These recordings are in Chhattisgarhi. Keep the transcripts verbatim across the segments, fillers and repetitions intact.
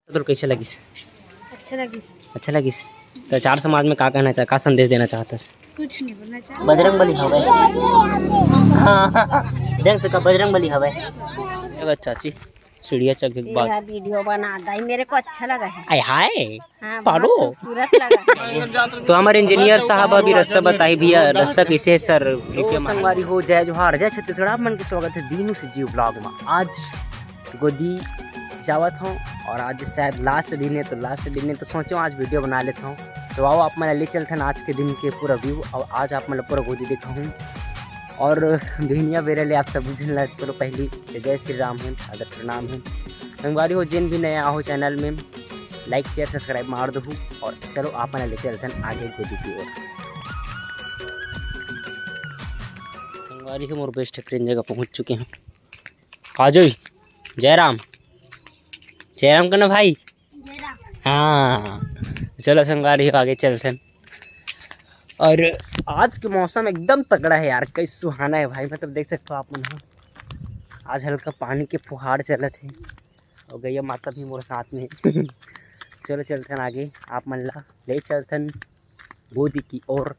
तो कैसे लगिस? अच्छा लगिस। अच्छा लगिस। तो चार समाज में का कहना चाह, का संदेश देना चाहत हस? कुछ नहीं बोलना चाहता। बजरंग बली हवे। हाँ, ढंग से का बजरंग बली हवे। ए बा चाची, सीढ़िया चढ़ के ये बाद। है वीडियो बना दाई, मेरे को अच्छा लगा है। आय हाय। हाँ, पालो। बहुत खूबसूरत लगा है। तो हमारे इंजीनियर साहब अभी रास्ता बताई भैया, रास्ता कैसे है सर? तो संगवारी हो, जय जोहार, जय छत्तीसगढ़, आप मन के स्वागत है दीनू से जीव ब्लॉग में। आज गोदी जावत हूँ और आज शायद लास्ट दिन है, तो लास्ट दिन है तो सोचो आज वीडियो बना लेता हूँ। तो आओ आप मन ले चलथन आज के दिन के पूरा व्यू और आज आप मन पूरा गोदी देखा हूँ। और बिहनिया बेरा ले आप सब बुझन लग चलो पहली तो जय श्री राम है, अगर प्रणाम है। संगवारी हो, जिन भी नया हो चैनल में लाइक शेयर सब्सक्राइब मार दहू और चलो आप मन ले चलथन आगे गोदी की ओर। संगवारी हो, मोर बेस्ट फ्रेंड जगह पहुँच चुके हैं। आ जाओ, जयराम, जयराम करना भाई। हाँ, चलो संगवारी हो, आगे चलथन। और आज के मौसम एकदम तगड़ा है यार, कई सुहाना है भाई, मतलब देख सकते हो आप मन हो, आज हल्का पानी के फुहार चलत है और गैया माता भी मोर साथ में। चलो चलथन आगे, आप मन ला ले चलथन गोदी की ओर।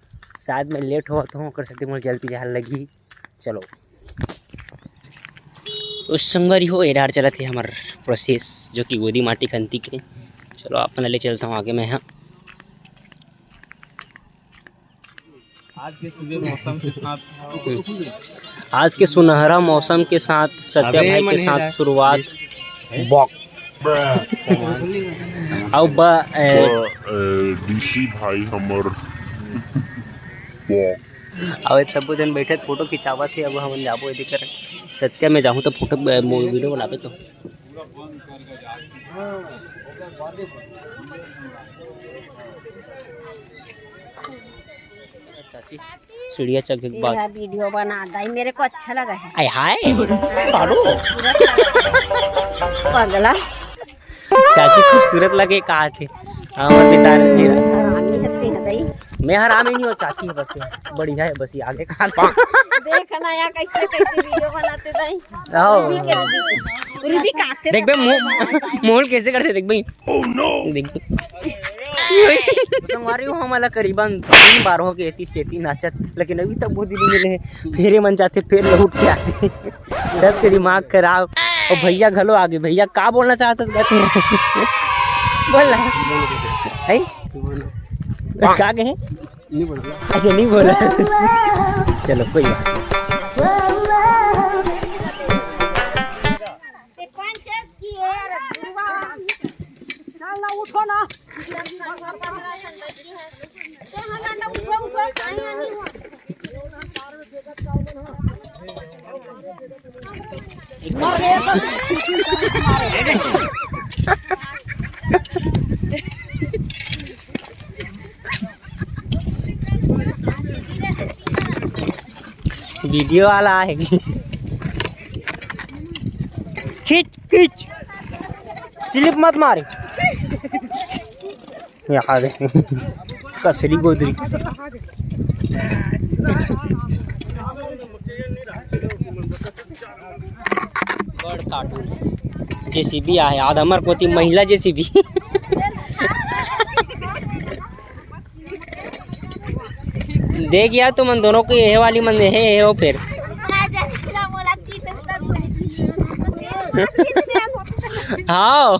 शायद मैं लेट होवत हूँ, ओकर सेती मोर जल्दी जाए लगही। चलो, उस संगवारी हो, ए डार चलत हे हमर प्रोसेस, जो कि गोदी माटी खंती के। चलो, आप मन ले चलता हूँ आगे मैं, हाँ। आज के सुबह मौसम के साथ आज के सुनहरा मौसम के साथ सत्या अबे भाई के मन हे साथ यार। शुरुआत। बॉक। अउ ब-, ए, डीसी भाई हमर बॉक। अउ ए सबो झन बैठे फोटो खिंचावत हे। अब हमन जाबो एदे कर सत्या में जाहूँ तो फोटो, ए, मो-, वीडियो बनाबे तो। चाची, सीढ़िया चढ़ के ये बाद। है वीडियो बना दाई, मेरे को अच्छा लगा है। आय हाय, पालो। खूबसूरत लगा है। पगला। चाची खूबसूरत लगे कहा थे। हाँ, मजेदार है। हरामी हत्ते हतई। मैं हरामी नहीं हूँ, चाची है बस, बढ़िया है बस, ये आगे कहा। देखना यार कैसे कैसे वीडियो बनाते दाई। आओ। रूबी के, रूबी के। रूबी काते देख बे, मुंह, मुंह कैसे करते देख बे। Oh no! देख। संगवारी हो, हमला करीबन तीन बार हो गए एती सेती नाचत, लेकिन अभी तक गोदी नहीं मिले हे। फेर ए मन जाथे, फेर लहुट के आथे। सबके दिमाग खराब। और भैया घलो आगे, भैया का बोलना चाहत हस कहते हैं? बोल ना। हैं? का कहे? नहीं बोला। अच्छा, नहीं बोला। चलो, कोई बात नहीं। उठो ना। वीडियो वाला आए। खींच, खींच, स्लिप मत मारे। यहाँ दे। कसरी गोदरी। बड़ कार्टून जेसीबी आहे, आधा हमर कोती महिला जेसीबी। देख यार, तुमन दोनों के ये वाली मन हे, हे हो फिर। हाँ।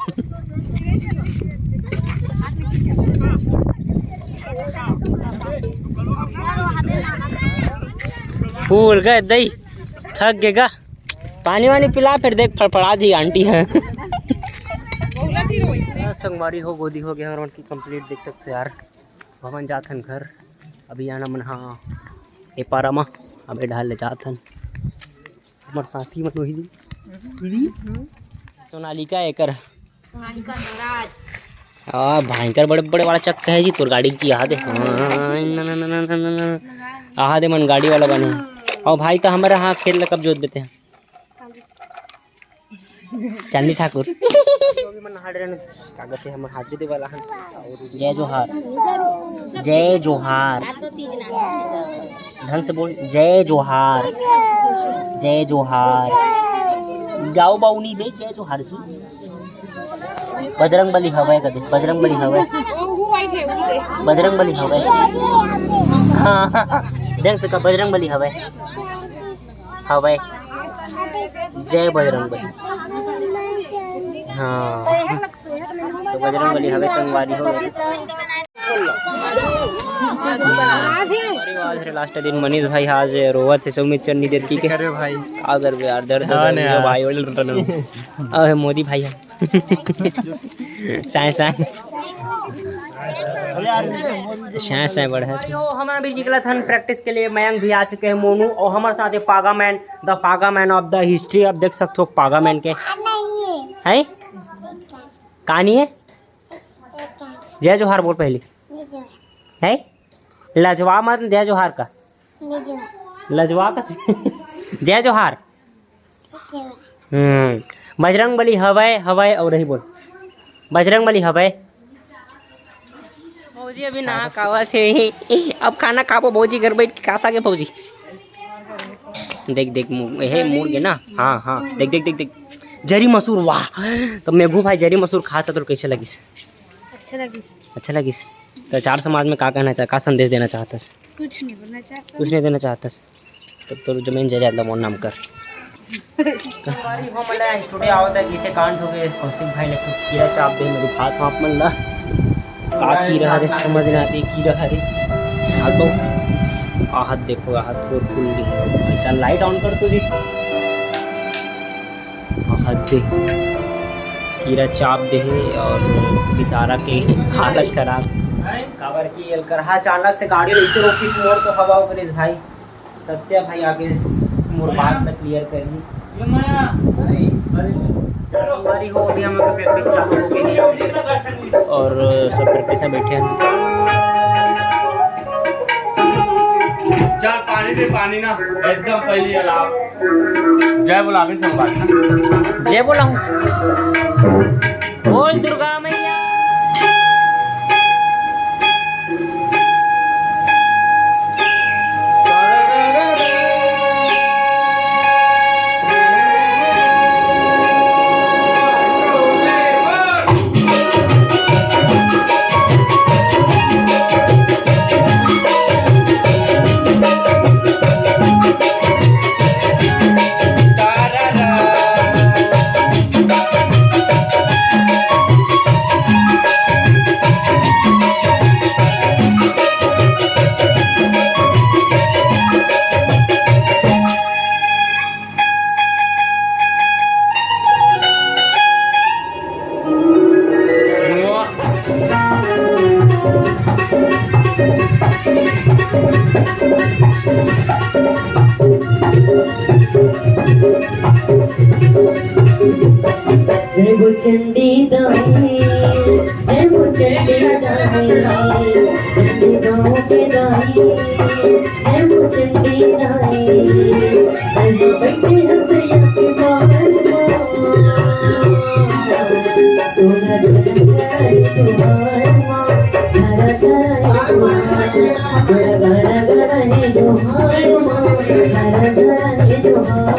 फूल गए दई, थक गए गा। पानी वानी पिला, फिर देख फड़फड़ा जी आंटी है। संगवारी हो, गोदी हो गया और उनकी कंप्लीट, देख सकते हो यार। हमन जाथन घर। अभी आना मन हा ए पारा मा, अबे ढाल ले जाथन। हमर साथी मन वही दी। दीदी? सोनालिका एकर। सोनालिका नवराज। आ, भयंकर बड़े, बड़े वाला चक्का है जी तोर गाड़ी जी, आहा दे। हाँ, ना, ना। आहा दे मन गाड़ी वाला बने। और भाई तो हमारे हाँ खेत ला कब जोत बेते हैं। चांदनी ठाकुर। अभी मन हाड़ रहन, का कहते हैं, हमर हाजिरी दे वाला हन। जय जोहार। जय जोहार। ढंग से बोल, जय जोहार। जय जोहार। गाओ बाउनी बे, जय जोहार जी। बजरंग बली हवय कदे, बजरंग बली हवय, बजरंग बली हवय। हाँ, देख सका, बजरंग बली हवय, हवय। जय बजरंग बली। हाँ, तो बजरंग बली हवय संगवारी हो। अरे आज रे लास्ट दिन मनीष भाई आज रोवत हे, सुमित चन्नी देत की के। अरे भाई। का करबे यार, दर्द हाँ दर्द ना हे यार। भाई, ओले रटन। अरे मोदी भाई हे। साए साए। साए साए बढ़त हे। हमन अभी निकलत हन प्रैक्टिस के लिए। मयंक भी आ चुके हैं, मोनू, और हमारे साथ है पागा मैन, the पागा मैन of the history। आप देख सकते हो पागा मैन के। हैं? का नहीं है? जय जोहार बोल पहले। है? लजवा मत, जय जोहार का। लजवा का। जय जोहार। हम्म, बजरंग बली हवय, हवय, और नहीं बोल। बजरंग बली हवय। भौजी अभी ना खावा छे। अब खाना खाबो भौजी, घर बैठ के खा सके भौजी। देख, देख, मु-, एहे, मुड़ के ना। हाँ, हाँ, देख, देख, देख, देख। जरी मसूर, वाह। तो मेघू भाई जरी मसूर खाता तो कैसे लगिस? अच्छा लगिस। अच्छा लगिस। तो चार समाज में का कहना चाह, का संदेश देना चाहतस? कुछ नहीं बोलना चाहता। कुछ नहीं देना चाहतस। तब तो जमीन जायदाद ला मोर नाम कर। हमारी हो मतलब स्टूडियो आवत है, जिसे कांड हो गए, कौशिक भाई ने कुछ कीड़ा चाप दे, मैं दिखात हूँ आप मन ला। का कीड़ा रे, समझ ना आते कीड़ा रे। आ तो आहत देखो, आहत थोर फूल गे। ऐसा लाइट ऑन कर तो जी। आहत दे। कीड़ा चाप दे हे और बेचारा के हालत खराब। काबर कि अलकरहा अचानक से गाड़ी रहिसे रोकिस मोर तो हवा उगरिस भाई। सत्या भाई आगे मोर बात ला क्लियर करही। संगवारी हो, अभी हम लोग का प्रैक्टिस चालू हो गई है और सब प्रैक्टिस में बैठे हैं। चल पानी दे, पानी ना, एकदम पहली अलाप। जय बोला, अभी संगवारी ना। जय बोला हूँ। बोल दुर्गा मैया। जय हो चंडी दाई, जय हो चंडी दाई, चंडी गाँव के दाई, जय हो चंडी दाई। अरे बैठे हसैया के बाहर मा, तोरा झलक करे तुहार मा, झरा झरा हे तुहार, बड़ा बड़ा बड़ा हे तुहार मा, झरा झरा हे तुहार।